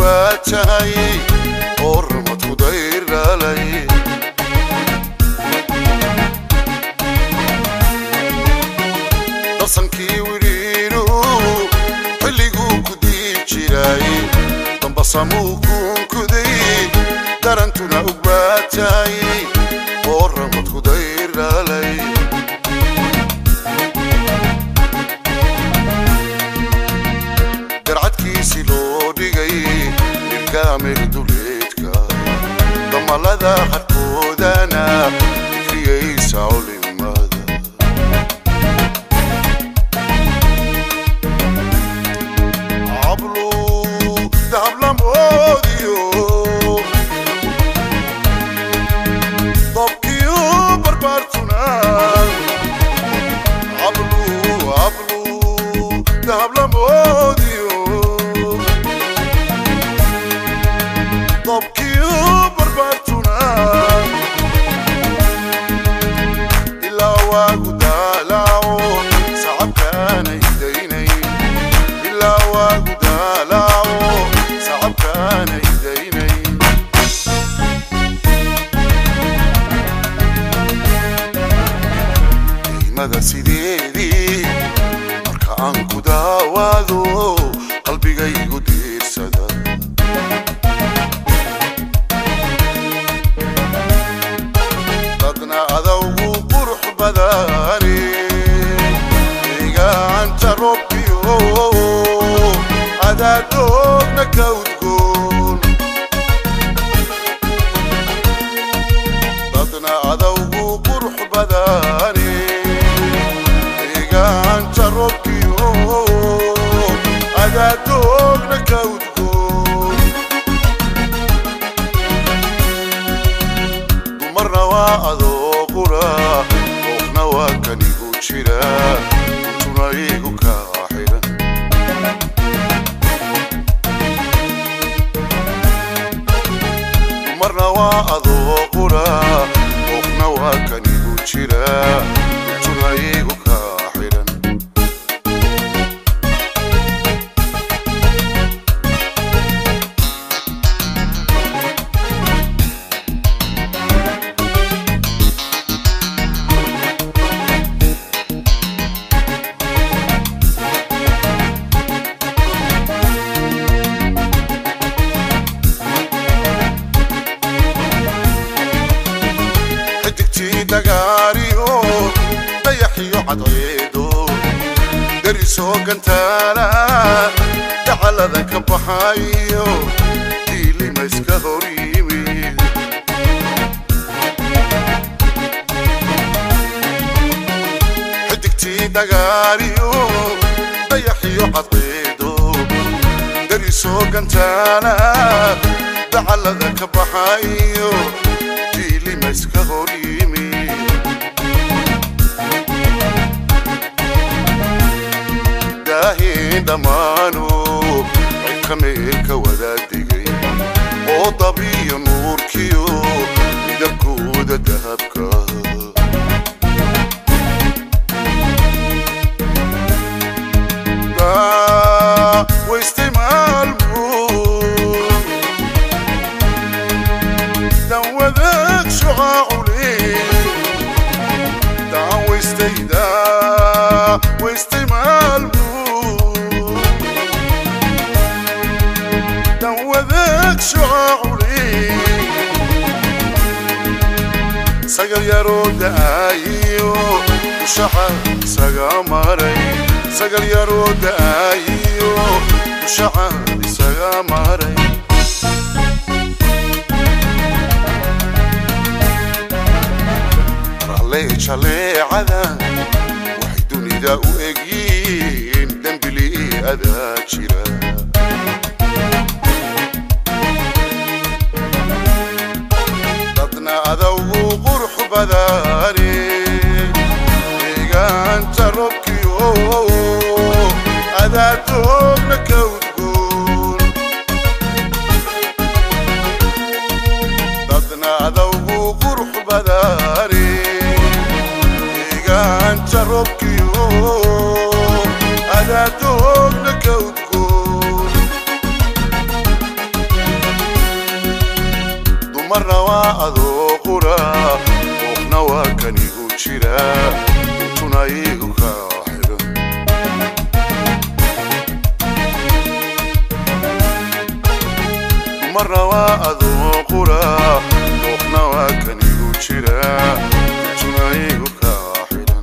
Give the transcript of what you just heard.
Ogbaatahay ormad ku dayralay Darsankii wiriiru xilliguu ku diib jiray dambasamuu kuunkuday darantuna ogbaatahay ormad ku dayralay Darcadkiisi loo dhigay nirgaamir duleedka damalada xadkoodana dikriyaysa culimada Hablu dahab lamoodiyo dabkiyo barbaartuna hablu hablu dahab lamoodiyo dabkiyo barbaartuna ilaa waagu daalaaco sacabkaanay daynay ilaa waagu daalaaco sacabkaanay daynay Deymada sideedii marka aan ku daawaado qalbigaygu diirsada Dadna adawgu qurux badani deegaanta roobkiyo adaadhoogna ka udgoon Dadna adawgu qurux badani deegaanta roobkiyo adaadhoogna ka udgoon Dumarna waa adoo qura dooqna waa kan igu jira kuntuna igu kaa xiran Dumarna waa adoo qura dooqna waa kan igu jira kuntuna igu kaa xiran Xidigtii dagaariyo dayaxiyo cadceedo derisoo gantaala dacalada ka baxayo diilima iska hor yimid Xidigtii dagaariyo dayaxiyo cadceedo derisoo gantaala dacalada ka baxayo diilima iska hor yimid Daahin dhammaano cirka meelka wadaadhigay oo dabiyo nuurkiyo midabkooda dahabka Waystay maalmood dan wadaag shucaacu leh daan waystay maalmood dan wadaag shucaacu leh Sagal yaroo da'aayo dushaca isaga maray sagal yaroo da'aayo dushaca isaga maray Rallee jaleecada waxay dunida u egyihiin dembili adaa jira Dadna adawgu qurux badani deegaanta roobkiyo adaadhoogna ka udgoon Dadna adawgu qurux badani deegaanta roobkiyo adaadhoogna ka udgoon. Dumarna waa adoo qura, dooqna waa kan igu jira, intuna igu kaa xidhan. Dumarna waa adoo qura, dooqna waa kan igu jira, intuna igu